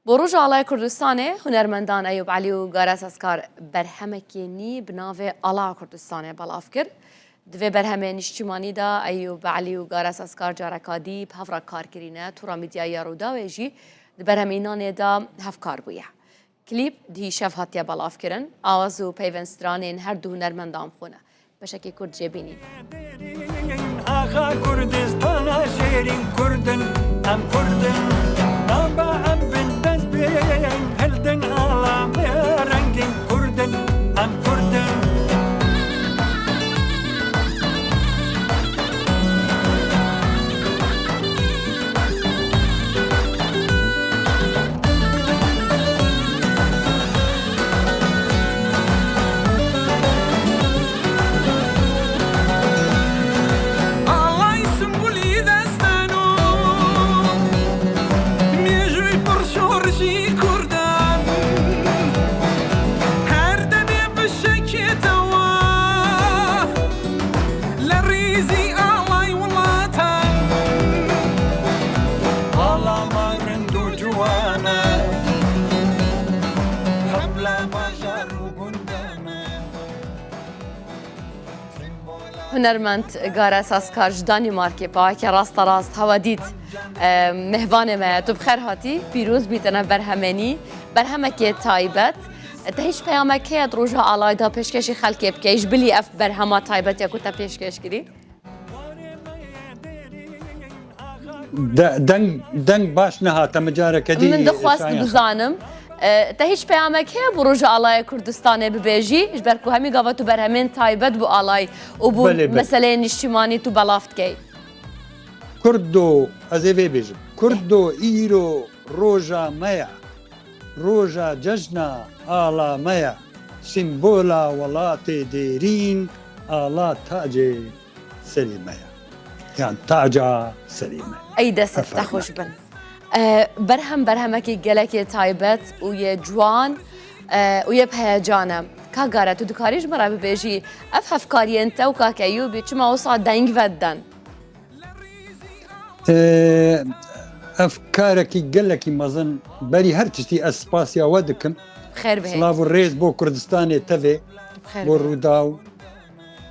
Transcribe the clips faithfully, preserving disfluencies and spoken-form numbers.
Bo Roja Alaya Kurdistanê hunermendan Eyûb Elî û Gares Eskar berhemekê nî bi navê Alaya Kurdistanê belav kir. Di vê berhemê niştimanî de Eyûb Elî û Gares Eskar careka dî bi hev re kar kirîne. Tura Medyaya Rûdawê jî di berhemînanê de hevkar bûye. Klîp di hîşev hatiye belavkirin. Awaz û peyvên stranên her du hunermendan bi xwe ne. Beşekî Kurd jê bînîn. Axa Kurdistana şêrîn Kurdin, em Kurdin. Naba em bin dest bên hildin, ala me rengîn Kurdin, em Kurdin. Alay Simbulî destan û mêjûyî pir şorişî Kurdan. Her demê bi şekê tewa. Li rîzî alay welatan, alama rind û ciwan e, hemla bajar û gundan e. Hunermend Gares Eskar ji Danîmarkê, paweke rasta rast hewa dît, e, mêhvanê me ye. Tu bi xêr hatî, pîroz bî te ne berhemê nî, berhemekê taybet. Te hîç peyamek heye di roja alayî de pêşkêşî xelkê bikey? Ji bilî ev berhema taybet ya ku te pêşkêş kirî? De-, deng, deng baş nehate, min careke dî Min dixwest şayan bizanim, e, te hîç peyamek heye bo Roja Alaya Kurdistanê bibêjî? Ji ber ku hemî gava tu berhemên taybet bo alay û bo Belê, belê. meseleyên niştimanî tu belav dikey. Kurdo, ez ê vê bêjim. Kurdo, îro roja me ye. Roja cejna ala me ye. Sîmbola welatê dêrîn, ala tacê serê me ye. Yan taca serê me ye. Ey dest Aferin. te xweş bin. E, berhem berhemekî gelekê taybet û yê ciwan, e, û yê bi heyecan e. Ka Gares, tu dikarî ji min re bibêjî, ev hevkariyên te û kak Eyûbî çima wisa deng vediden? Ee, ev karekî gelekî mezin, berî her tiştî ez spasiya we dikim. Xêr bihê. Silav û rêz bo Kurdistanê tevê, Xêr bo bihê. Rûdaw.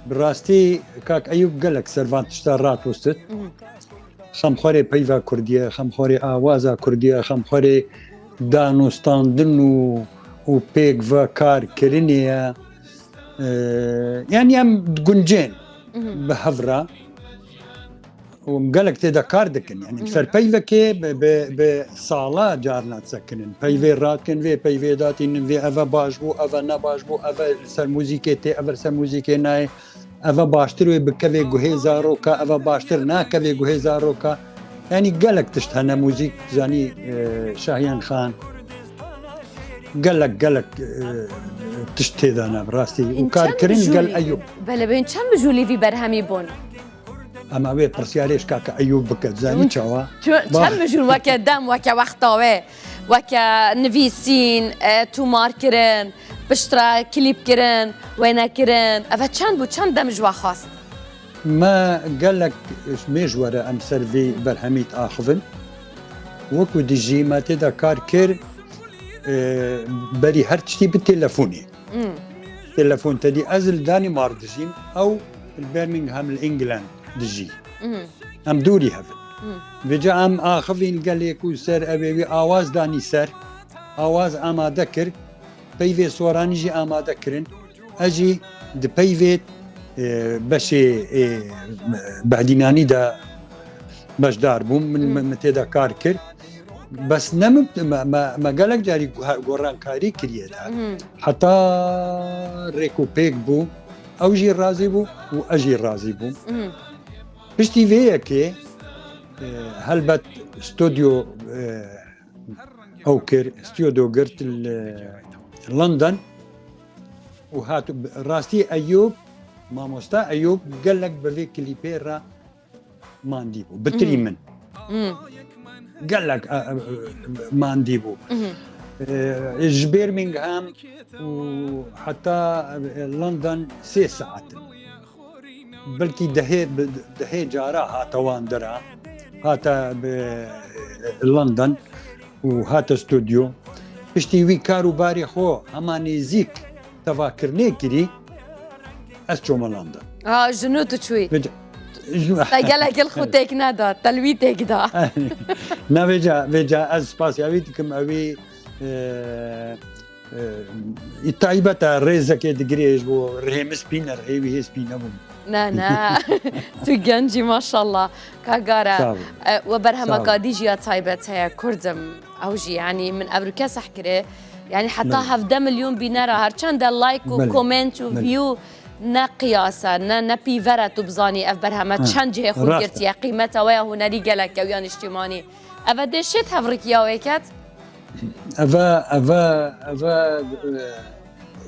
Bi rastî kak Eyûb gelek ser van tişta ratostit. Mhm. Xemxwarê peyva Kurdî ye, xemxwarê awaza Kurdî ye, xemxwarê danûstandin û, û pêk ve kar kirinê ye. Ee, yanî em diguncên Mhm. bi hev re. Û em gelek tê de kar dikin. Yanî Mhm. ser peyvekê bi, bi, bi sala carna disekinin. Peyvê rakin, vê peyvê datînin, vê eve baş bû, eve nebaş bû, eve li ser muzîkê tê, eve li ser muzîkê nayê. Eve baştir wê bikevê guhê zaroka, eve baştir nakevê guhê zaroka. Yanî gelek tişt hene muzîk, zanî, e, Şahiyan Xan. Gelek, gelek, e, tişt tê de ne bi rastî. Û kar Çend kirin gel mijûlî? Eyûb. Belê, bên çend mijûlî vî berhemî bûn? Em ê wê pirsyarê ji kaka Eyûb bikin. Zanî Hûn çawa? çu-, Ba- çend mijûl weke dem, weke wexta wê, weke nivîsîn, e, tûmar kirin, piştre klîp kirin, wêne kirin. Eve çend bû, çend dem ji we xwest? Me gelek ji mêj were em ser vê berhemî diaxivin. Wekî dijî me tê de kar kir, e, berî her tiştî bi telefonê. Hmm. Telefon te dî, ez li Danîmark dijîm, ew li Birmingham li England dijî. Mhm. Em dûrî hev in. Mhm. Vêca em axivîn gelê ku ser ev ê wî awaz danî ser. Awaz amade kir. Peyvê soranî jî amade kirin. Ez jî di peyvê, e, beşê, e, behdînanî de beşdar bûm. Min, Hmm. min, min tê de kar kir. Bes ne min, me, me, me gelek carî go-, gorankarî kiriye de. Mhm. Heta rêk û pêk bû, ew jî razî bû û ez jî razî bûm. Mhm. Piştî vê yekê, e, helbet stûdyo, e, ew kir, stûdyo girt li London û hat rastî Eyûb, mamosta Eyûb gelek bi vê klîpê re mandî bû. Bitirî Mhm. min. Mhm. Gelek, e, e, mandî bû. Mhm. E, ji Birmingham û heta, e, London sê saet in. Belkî dehê, bi, dehê cara hate wan dira. Hate bi, e, London. û hate stûdyo. Piştî wî kar û barê xwe hema nêzîk tevakirinê kirî, ez çûme London. Ha, ji nû tu çûyî. Vêca, ji nû Te gelek li xwe têk neda, te li wî têk da. Na vêca, vêca ez spasiya wî dikim, ewî, e, e, taybet e, rêzekê digirê ji bo rihê min spî ne, rihê wî hê spî nebûn. Ne, ne. Tu genc î, maşallah. Ka Gare, Sağ ol. E, we berhema Sağ ol. Ka dî jî ya taybet heye, Kurdim. Ew jî, yanî min evrûke seh kirê. Yanî heta Belê. Hevdeh milyon bîner e, her çend e like û Belê. Comment û Belê. View ne qiyas e, ne, ne pîver e, tu bizanî ev berheme Ha. çend cihê xwe Rast e. Girtiye, qîmeta we ya hunerî gelek e û ya niştîmanî. Ev e dê şêt hevrikî ya wê ket? Eve, eve, eve, e,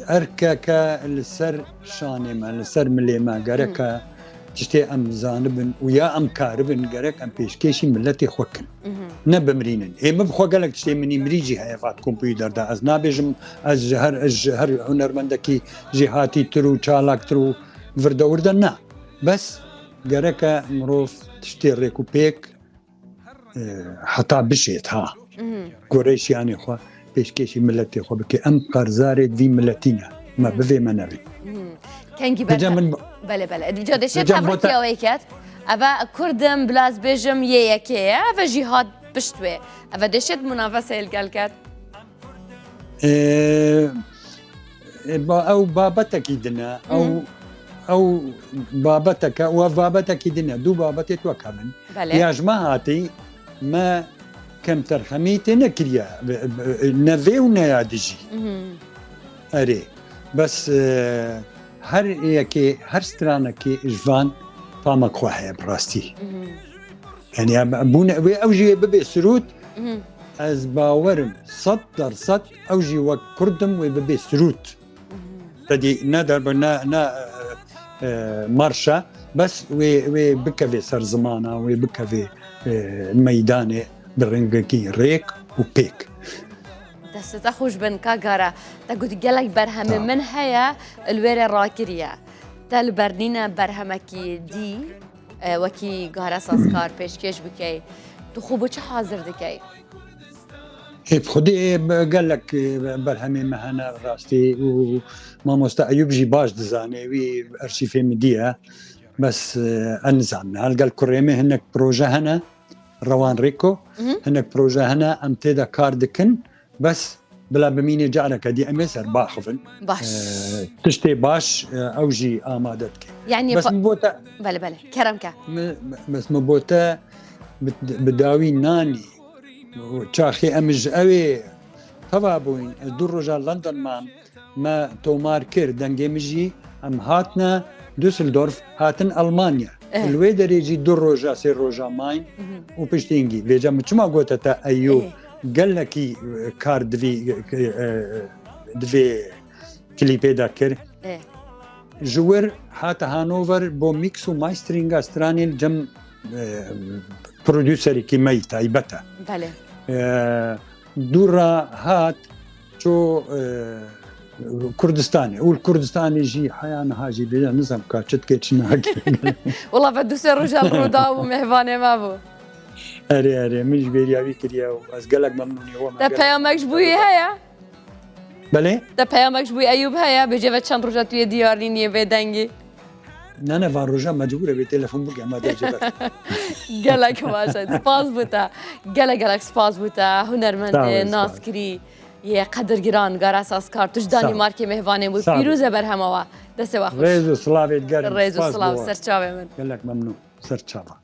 erkeke li ser şanê me, li ser milê me gereke Hı. tiştê em zanibin û ya em karibin, gerek em pêşkêşî miletê xwe kin. Hı hı. Ne bimrînin. Ê min bi xwe gelek tiştê min îmrî jî heye, vat kompûter de. Ez nabêjim ez ji her, ez ji her hunermendekî jêhatîtir û çalaktir û virdewirde ne. Bes gereke mirov tiştê rêk û pêk e, heta bişêt, ha. Mhm. Goreyşiyanê xwe, pêşkêşî miletê xwe bike. Em qarzarê vî miletî ne. Me Mhm. bivê me nevê. Mhm. Kengî Vêca berhe- min Belê, belê. Vêca dê şêt Vêca hevrikî bota- ya wê ket. Eve Kurdim, bila ez bêjim, yê yekê ye. Eve jî hat pişt wê. Eve dê şêt munaveseyê li gel ket. Ê, ê, ba-, ew babetekî din e. Ew, Mhm. ew babeteke û ev babetekî din e. Du babetê wek hev in. Belê. Ya ji me hatî, me kemterxemî tê nekiriye. Be-, be-, ne vê û ne ya dijî. Mhm. Erê. Bes, e, her yekê, her stranekê ji van famek xwe heye bi rastî. Mhm. Yanî em, em bûne, wê ew jî wê bibe sirût, Mhm. ez bawerim sed dersed ew jî wek Kurd im wê bibe sirût. Mhm. Te dî ne derbe, ne, ne, e, e, marşa, bes wê, wê bikeve ser zimana, wê bikeve, e, meydanê bi rengekî rêk û pêk. Destê te xweş bin, ka Gare. Te got gelek berhemê Sağ ol. Min heye, li wê re rakiriye. Te li ber nîne berhemekî dî, e, wekî Gare Sazkar pêşkêş bikey. Tu xwe bo çi hazir dikey? Ê, bi xwedî, ê, be-, gelek, ê, be-, berhemê me hene rastî û mamoste Eyûb jî baş dizane, wî ersîfê min dî ye. Bes, ê, ez nizanim. Hel gel kurê min hinek proje hene, Rewan Rêko, Mhm. hinek proje hene, em tê de kar dikin. Bes bila bimînê careke dî em ê ser baxivin. Baş. Ê, tiştê baş, ê, ew jî amade dike. Yanî Bes pa- min bo te Belê, belê. Kerem ke. Mi, bes min bo te bi, bi dawî nanî. Çaxê em ji ewê teva bûyn. Ez du roja London mam. Me tomar kir. Dengê min jî em hatine Düsseldorf, hatin Almanya. Eh. Li wê derê jî du roja, sê roja mayn Mhm. û piştî hingî. Vêca min çima gote te Eyûb? Eh. Gelekî, e, kar divî, e, e, divê klîpê de kir. Eh. Ji wir hate Hanover bo mix û masteringa stranê li cem, e, producerekî me yî taybet e. Belê. E, dû re hat çû, e, Kurdistanê. Û li Kurdistanê jî heya niha jî bêje nizam ka çi dike çi nake. Wela ve du sê roja li Rûdaw û mêvanê me bû. Erê, erê, min ji bêriya wî kiriye û ez gelek memnûnî we me Te gelek peyamek ji bo wî heye? Belê? Te peyamek ji bo Eyûb heye? Bêje ve çend roja tu yê diyar nîniyê bê dengî? Ne, ne, van roja mecbûr e wê telefon bike, me dê ji ber. Gelek baş e. Spas bo te. Gelek, gelek spas bo te. Hunermendê Sağ ol, sağ ol. Naskirî yê qedirgiran, Gare Sazkar, tu ji Sağ ol. Danîmarkê mêvanê bû. Sağ ol. Pîroz e berhema we. Destê we xweş. Rêz û silavê digerim. Rêz û Spas silav, bo we. Ser çavê min. Gelek memnûn. Ser çava.